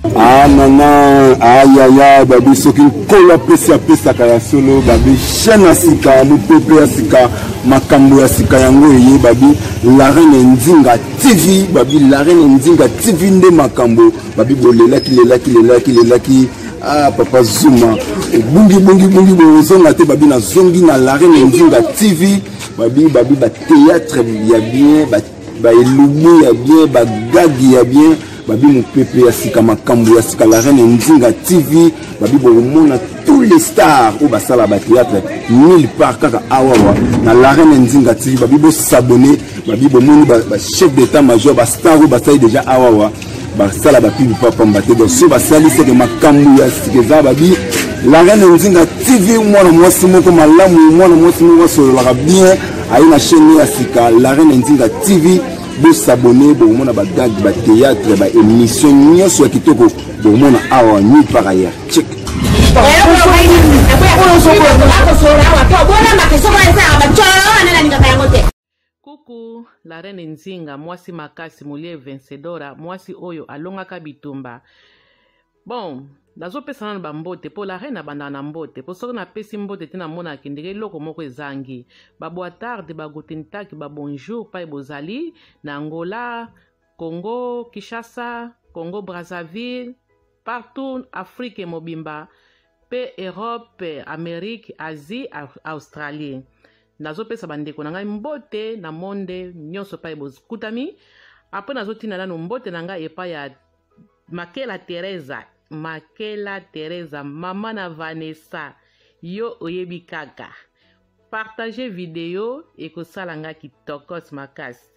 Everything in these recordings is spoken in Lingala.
Ah nana ayaya babi soki nkolo apesi apesaka ya solo babi chaîne ya sika mopepe ya sika makambo ya sika yango eye babi la reine nzinga tv babi la reine nzinga tv nde makambo babi bolelaki lelaki lelaki lelaki ah papa zuma obungi bungi bungi bozonga te babi nazongi na la reine nzinga tv babi babi ba théâtre ya bien ba ba elubu ya bien ba gag ya bien babi mopepe ya sika makambo ya sika la reine nzinga tv babi bokomona tous les stars oyo basala ba théâtre nulle part kaka awawa na la reine nzinga tv babi bosabone babi bomoni ba, ba chef d'état major ba star oyo basali déjà awawa basala bapibi pa pamba te donc so basali seke makambo ya sika eza babi la reine nzinga tv mwana mwasi moko malamu mwana mwasi moko asololaka bien aye na chaîne ya sika la reine nzinga tv bosabone bokomona bagag batheatre baémission nyonso ya kitoko bokomona awa nulle part ailleurs check. Coucou, la reine Nzinga, mwasi makasi, molie vencedora, mwasi oyo alongaka bitumba. Bon, nazopesa nanu bambote mpo la reine abandaka na mbote mpo soki napesi mbote te namonaka ndenge eloko moko ezangi. Baboitarde, bagutentag, babonjour pai bozali na Angola, Congo, Kinshasa, Congo Brazzaville, partout Afrique mobimba pe Europe, Amerique, Asie, Australie. Nazopesa bandeko na ngai mbote na monde nyonso epai bokutami. Apres nazotinda nanu mbote na ngai epai ya Makela Teresa, Makela Teresa, mama na Vanessa, yo oyebi kaka. Partager video ekosala nga kitokos makasi.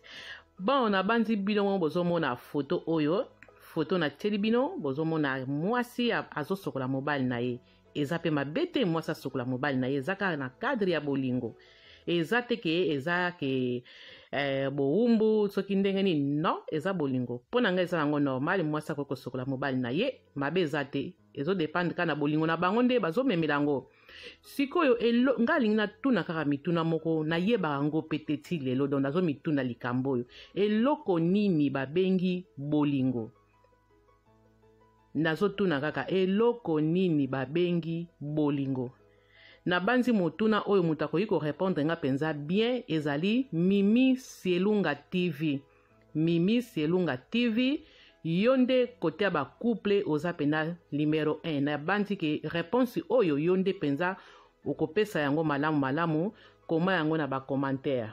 Bon, nabanzi bino moko bozomona foto oyo, foto natieli bino, bozomona mwasi azosokola mobali na ye. Eza pe mabe te mwasi asokola mobali na ye, eza kaka na cadre ya bolingo. Eza te ke eza ke eh, bowumbu soki ndenge nini, non, eza bolingo. Mpo na ngai eza nango normal, mwasi akoki kosokola mobali na ye, mabe eza te. Ezo dependre kaka na bolingo na bango nde bazomemela yango. Sikoyo elo nga alingi natuna kaka mituna moko nayebaka yango pe te ti lelo donc nazomituna likambo oyo eloko nini babengi bolingo nazotuna kaka eloko nini babengi bolingo nabanzi motuna oyo moto akoki korepondre nga mpenza bien ezali Mimi Sielunga TV Mimi Sielunga TV yo nde kote ya ba couple oza mpenza numero 1 nabanzi ke reponse oyo yo nde mpenza okopesa yango malamu malamu koma yango na ba commentaire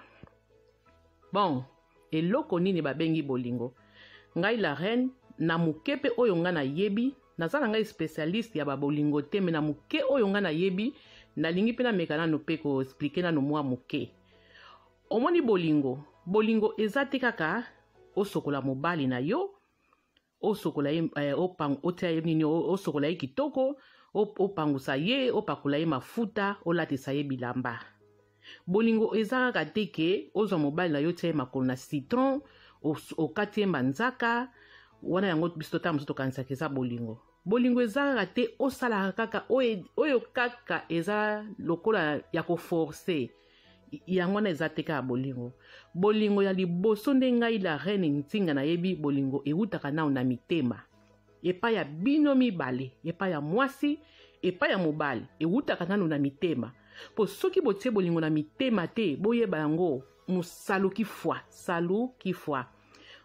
bon eloko nini babengi bolingo ngai la reine na moke mpe oyo ngai nayebi naza na ngai spécialiste ya babolingo te me na moke oyo ngai nayebi nalingi mpe nameka nanu mpe koexplike nanu mwa moke omoni bolingo bolingo eza te kaka osokola mobali na yo osokola ye eh, otia ye nini osokola ye kitoko opangusa ye opakola ye mafuta olatisa ye bilamba bolingo eza kaka te ke ozwa mobali na yo otia ye makolo na citron okati ye manzaka wana yango biso totala mosusu tokanisaka eza bolingo bolingo eza kaka te osalaka kaka oyo kaka eza lokola ya koforce yango wana eza te kaka bolingo bolingo ya liboso nde ngai la reine ntinga nayebi bolingo ewutaka nao na mitema epai ya bino mibale epai ya mwasi epai ya mobali ewutaka nano na mitema mpo soki botie bolingo na mitema te boyeba yango mosaluki fwa saluki fwa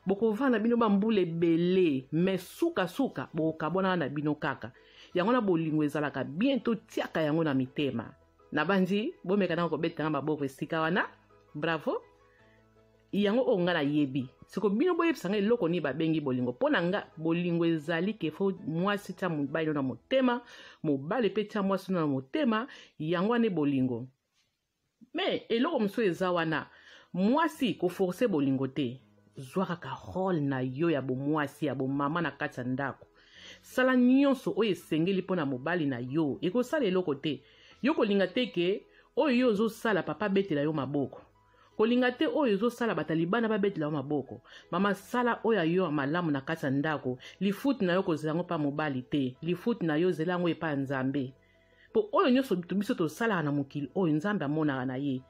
bokovanda bino bambula ebele me sukasuka bokokabwanaka na bino kaka yango na bolingo ezalaka bien totiaka yango na mitema nabanzi bomeka nanga kobeta nga maboko esika wana bravo yango oyo nga nayebi siko bino boyebisa nga eloko nini babengi bolingo mpo na nga bolingo ezali ke fo mwasi tia mobali no na motema mobali mpe tia mwasi no na motema yango wana bolingo me eloko mosusu eza wana mwasi koforce bolingo te zwa kaka role na yo ya bomwasi ya bomama na kati ya ndako sala nyonso oyo esengeli mpo na mobali na yo ekosala eloko te yo kolinga te ke oyo yo ozosala papa abetela yo maboko kolinga te oyo ozosala bato ya libanda babetela yo maboko mama sala oyo ayo ya malamu na kati ya ndako lifuti na yo kozela yango mpa mobali te lifuti na yo zela yango epai ya nzambe mpo oyo nyonso biso tosalaka na mokili oyo nzambe amonaka na ye.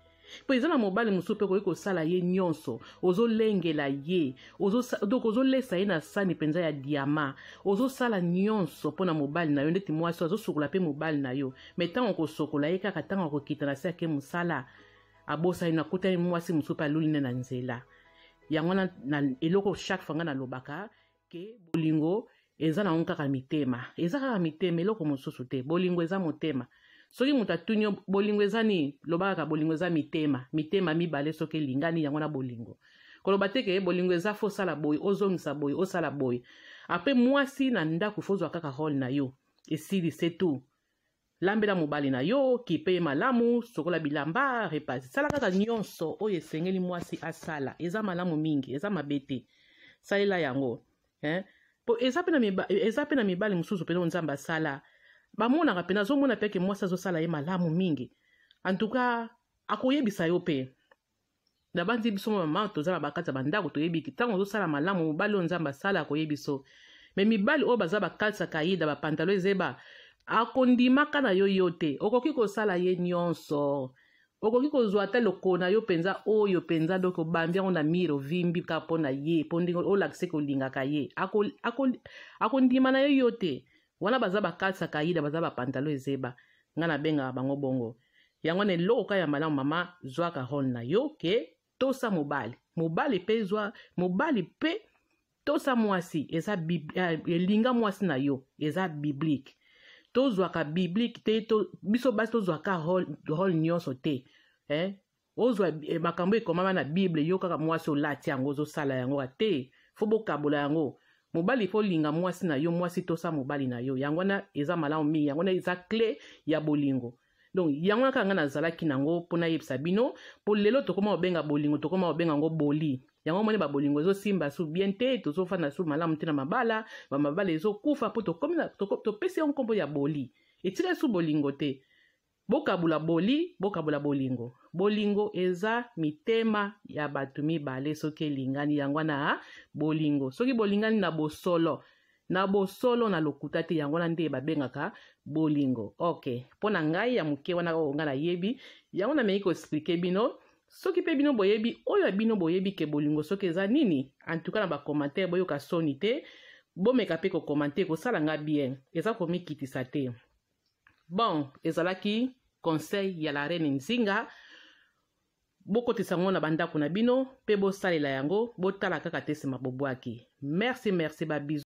Mpo eza na mobali mosusu mpe okoki kosala ye nyonso, ozolengela ye, donc ozolesa ye na sani mpenza ya diama, ozosala nyonso mpo na mobali na yo, ndeti mwasi azosukola mpe mobali na yo. Me ntango okosokola ye kaka, ntango akokita na se ake mosala, abosani nakutani mwasi mosusu mpe aluli nde na nzela. Yango wana na eloko chaque fois ngai nalobaka ke bolingo eza nango kaka mitema, eza kaka mitema, eloko mosusu te. Bolingo eza motema. Soki moto atuni yo bolingo eza nini, loba kaka bolingo eza mitema, mitema mibale soki elingani, yango na bolingo. Koloba te ke bolingo eza fo osala boye, ozongisa boye, osala boye. Apres mwasi na ndako fo ozwa kaka role na yo, esili, c'est tout. Lambela mobali na yo, kipe ye malamu, sokola bilamba, repase, sala kaka nyonso oyo esengeli mwasi asala. Eza malamu mingi, eza mabe te, salela yango, eh? Po eza pe na eza pe na mibali mosusu mpenza Nzambe asala, bamonaka mpenza, azomona mpe ke mwasi azosala ye malamu mingi. En tout cas akoyebisa yo mpe. Nabanzi biso mama toza na bakati ya bandako, toyebi ntango ozosala malamu mobali oyo Nzambe asala akoyebi so. Me mibali oyo baza bakati ya kaida, bapantalo ezeba, akondimaka na yo yo te. Okoki kosala ye nyonso, okoki kozwa ata lokolo na yo mpenza oyo mpenza, donc obambi yango na mire, ovimbi kaka mpo na ye, mpo ndenge olakise kolingaka ye, akondima na yo yo te. Wana baza bakati ya kaida, baza bapantalo ezeba, ngai nabengaka bango bongo. Yango wana eloko kaka ya malamu, mama, zwaka role na yo ke tosa mobali, mobali mpe zwa mobali mpe tosa mwasi, eza elinga mwasi na yo, eza biblique. Tozwaka biblique te, biso basi tozwaka role nyonso te, eh? Ozwa makambo ekomama na Bible, yo kaka mwasi olati yango, ozosala yango te, fo bokabola yango. Mobali fo linga mwasi na yo, mwasi tosa mobali na yo. Yango wana eza malamu mingi, yango wana eza clé ya bolingo. Donc yango wana kaka ngai nazalaki nango mpo nayebisa bino, mpo lelo tokoma kobenga bolingo, tokoma kobenga yango boli. Yango moni babolingo ezosimba su bien te, tozofanda su malamu te na mabala, bamabala ezokufa mpo topesi yango nkombo ya boli, etikali su bolingo te. Bokabula boli, bokabola bolingo. Bolingo eza mitema ya bato mibale soki elingani, yango wana bolingo. Soki bolingani na bosolo, na bosolo, na lokuta te, yango wana nde babengaka bolingo. Ok, mpo na ngai ya moke wana oyo ngai nayebi, yango nameki koexplike bino. Soki mpe bino boyebi oyo ya bino boyebi ke bolingo soki eza nini, en tout cas na bacommentaire boyoka soni te, bomeka mpe kokommente, kosala nga bien, eza komikitisa te. Bon, ezalaki conseil ya la reine Nzinga. Bokotisa yango na bandako na bino mpe bosalela yango, botala kaka te nsima bobwaki. Merci, merci, ba bisous.